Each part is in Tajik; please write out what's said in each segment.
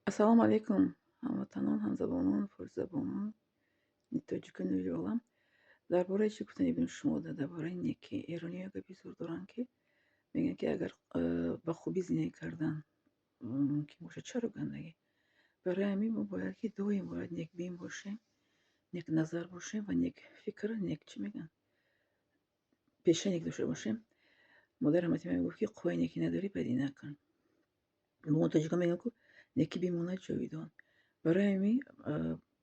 Ассалому алайкум, ҳамватанон, ҳамзабонон, форсизабонон, тоҷикони рӯи олам. Дар бораи чӣ гуфтани ибни шумо? Дар бораи некӣ. Эрониё гапи зур доранд, ки мегӯянд, ки агар ба хубӣ зиндагӣ кардан мумкин бошад, чаро гандагӣ? Барои ҳамин мо бояд, ки доим бояд некбин бошем, некназар бошем ва некфикр, нек, чӣ мегӯянд, пешаи нек дошта бошем. Модари раҳматӣ мегуфт, ки қувваи некӣ надорӣ, бадӣ накун. Мо тоҷикон мегӯем, ку некӣ бимонад ҷовидон. Барои ҳамин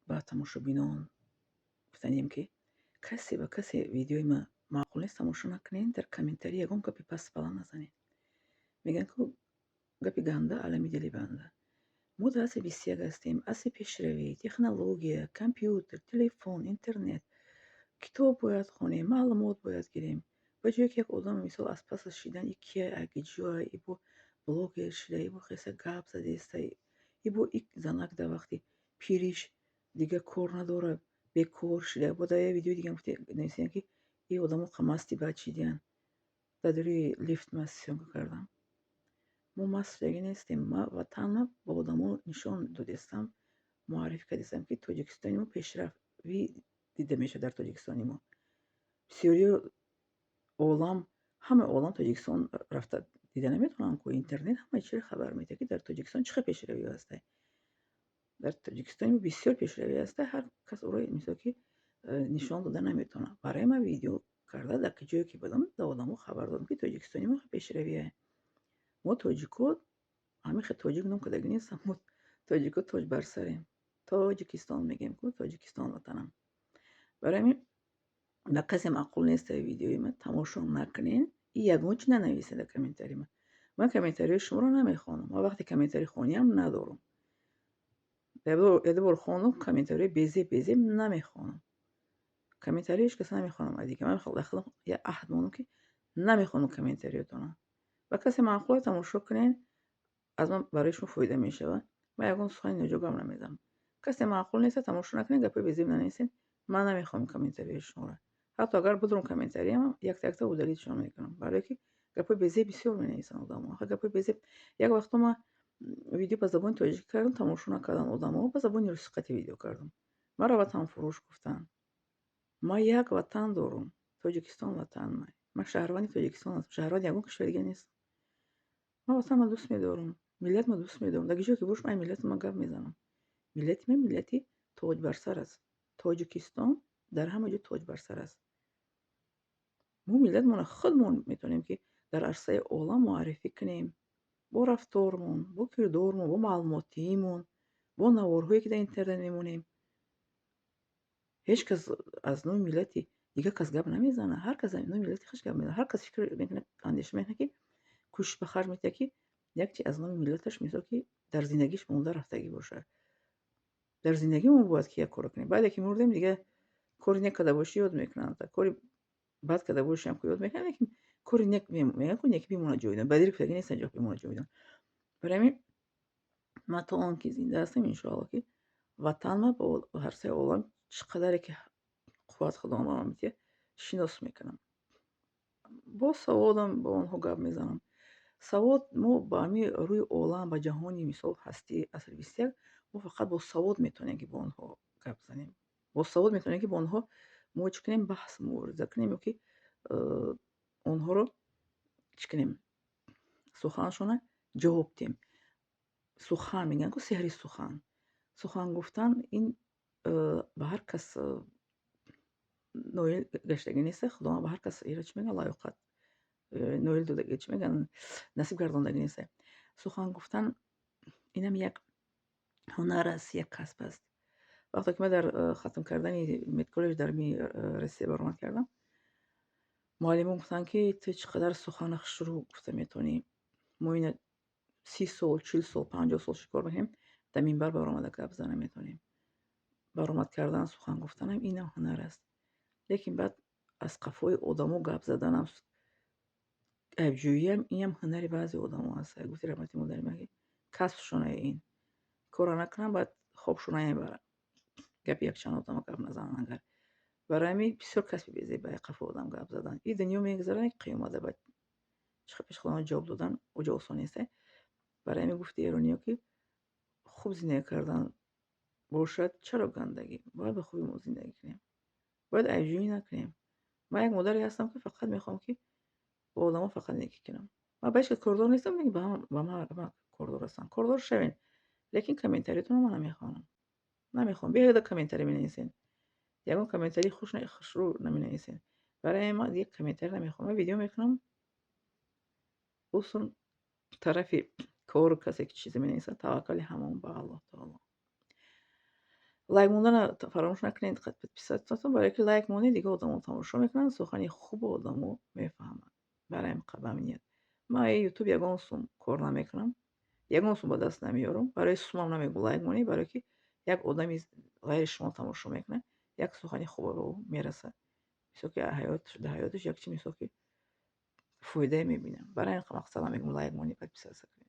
ба тамошобинон гуфтанем, ки касе ба касе видеои ма маъқул нест, тамошо накунед, дар комментарий ягон гапи паст баланд назанед. Мегӯянд, ку гапи ганда алами дили банда. Мо дар асри 21 ҳастем, асри пешравӣ, технология, компютер, телефон, интернет. Китоб бояд хонем, маълумот бояд гирем. Ба ҷое ки як одам, мисол, аз пасаш шидан, и кия, агиҷоа, ибо блогер шуда, ибо хеса гап задеста, ибо ик занак дар вақти пириш дигар кор надорад, бекор шуда. Бо дар як видеои дигар нависем, ки и одамо масти бад шидиянд. Дар рӯи лифт ман съёмка кардам. Мо маст шудагӣ нестем. Ма ватанма ба одамо нишон додестам, муаррифӣ кардестам, ки Тоҷикистони мо пешравӣ дида мешавад. Дар Тоҷикистони мо бисёриё олам, ҳамаи олам Тоҷикистон рафта дида наметавонанд ку. Интернет ҳамаи чиро хабар медиҳад, ки дар Тоҷикистон чӣ хел пешравӣ ҳаста. Дар Тоҷикистони мо бисёр пешравӣ ҳаста, ҳар кас ӯро, мисол, ки нишон дода наметавонад. Барои ман видео карда, дар ҷое ки будам, ба одамо хабар додам, ки Тоҷикистони мо пешравие. Мо тоҷико ҳамин хел тоҷик ном кардагӣ нестам, мо тоҷико тоҷ бар сарем. Тоҷикистон мегӯем ку, Тоҷикистон ватанам. Барои ҳамин ба касе маъқул нест видеои ман, тамошо накунед и ягон чи нанависед дар комментарии ман. Ман комментариҳои шуморо намехонам. Ман вақте комментарий хониям надорам. Ду бор хондам, комментариҳои безеб безеб намехонам. Комментарии ҳеҷ кас намехонам. Дигар ман дар худам як аҳд мондам, ки намехонам комментариётонро. Ба касе маъқула, тамошо кунед, аз ман барои шумо фоида мешавад. Ман ягон сухани ноҷо гап намезанам. Касе маъқул неста, тамошо накунед, гапҳои безеб нанависед. Ман намехоҳам комментариҳои шуморо. Ҳатто агар бидурам комментариям, якта якта удалить шон мекунам, барое ки гапҳои безеб бисёр менависанд одамо. Гапҳои безеб. Як вақто ман видео ба забони тоҷикӣ кардам, тамошо накарданд одамо, ба забони русӣ қатъи видео кардам. Маро ватанфурӯш гуфтанд. Ман як ватан дорам, Тоҷикистон ватан ман. Ман шаҳрванди Тоҷикистон ҳастам, шаҳрванди ягон кишвари дигар нестам. Ман ватанро дӯст медорам, миллатро дӯст медорам. Дар ҷое ки бошам, ай миллати ман гап мезанам. Миллати ман миллати тоҷбарсар аст. Тоҷикистон дар ҳама ҷо тоҷбарсар аст. Мо миллатмонро худмон метавонем, ки дар арсаи олам муаррифӣ кунем, бо рафтормон, бо кирдормон, бо маълумотиимон, бо наворҳое, ки дар интернет мемонем. Ҳеҷ кас аз номи миллати дигар кас гап намезанад. Ҳар кас аз номи миллати худаш гап мезанад. Ҳар кас фикр мекунад, андеша мекунад, ки кӯшиш ба харҷ медиҳад, ки як чи аз номи миллаташ, мисол, ки дар зиндагиш монда рафтагӣ бошад. Дар зиндагӣ мо бояд ки як корро кунем. Баъде ки мурдем, дигар кори нек карда бошӣ, ёд мекунанд, кори бад карда бошӣ ҳам ёд мекунанд, лекин кори нек мегӯянд ку, некӣ бимонад ҷовидон. Бадиро гуфтагӣ нестанд, ҷо бимонад ҷовидон. Барои ҳамин ман то он ки зинда ҳастам, иншоалло, ки ватанма ба арсаи олам чӣ қадаре ки қувват Худованд ба ман медиҳад, шинос мекунам. Бо саводам бо онҳо гап мезанам. Савод мо ба ҳамин рӯи олам, ба ҷаҳони, мисол, ҳастии асри 21, мо фақат бо савод метавонем, ки бо онҳо гап занем. Бо савод метавонем, ки бо онҳо мо чӣ кунем, баҳс, мубориза кунем ё ки онҳоро чӣ кунем, суханашона ҷавоб диҳем. Сухан мегӯянд ку, сеҳри сухан. Сухан гуфтан ин ба ҳар кас ноил гаштагӣ нест. Худованд ба ҳар кас ира, чӣ мегӯянд, лаёқат ноил додагӣ, чӣ мегӯянд, насиб гардондагӣ нест. Сухан гуфтан инам як ҳунар аст, як касб аст. Вақте ки ман дар хатм кардани медколлеҷ дар Россия баромад кардам, муаллимон гуфтанд, ки ту чӣ қадар сухана хушрӯ гуфта метавонӣ. Мо ина 30 сол, 40 сол, 50 сол шикор мекунем, дар минбар баромада гап зада наметавонем. Баромад кардан, сухан гуфтанам инам ҳунар аст. Лекин баъд аз қафои одамо гап заданам, айбҷӯиям, инам ҳунари баъзе одамо аст. Гуфти раҳмати модари ман, ки касбшонае ин. Корро накунанд, баъд хобшон намебарад. Гапи якчанд одамо гап назананд агар. Барои ҳамин бисёр касби безебае қафои одам гап задан. И дунё мегузарад, қиёмат баъд чӣ пеш Худованд ҷавоб додан оҷо осон нест. Барои ҳамин гуфти эрониё, ки Хуб зиндагӣ кардан бошад, чаро гандагӣ? Бояд ба хубӣ мо зиндагӣ кунем, бояд айбҷӯӣ накунем. Ман як модаре ҳастам, ки фақат мехоҳам, ки бо одамо фақат некӣ кунам. Ман ба ҳеҷ кас кордор нестам, ба ман кордор ҳастам. Кордор шавем, лекин комментариятонро ман намехонам, намехоҳам. Беҳуда комментарӣ менависен, ягон комментарии хушрӯ наменависен. Барои ман дигар комментарӣ намехонам. Ман видео мекунам, усон тарафи кору касе ки чизе менависад, таваккали ҳамон ба Аллоҳ таоло. Лайк мондана фаромӯш накунед, подписаться, барое ки лайк монед, дигар одамо тамошо мекунанд, сухани хубу одамо мефаҳманд. Барои ҳамин ният ман Ютуб ягон сум кор намекунам, ягон сум ба даст намеёрам. Барои сумам намегӯ лайк монед, барое ки як одами ғайри шумо тамошо мекунад, як сухани хубе ба ӯ мерасад, мисол ки дар ҳаёташ як чи, мисол ки, фоидае мебинад. Барои ҳамин мақсад ман мегӯям, лайк монед, подписаться кунед.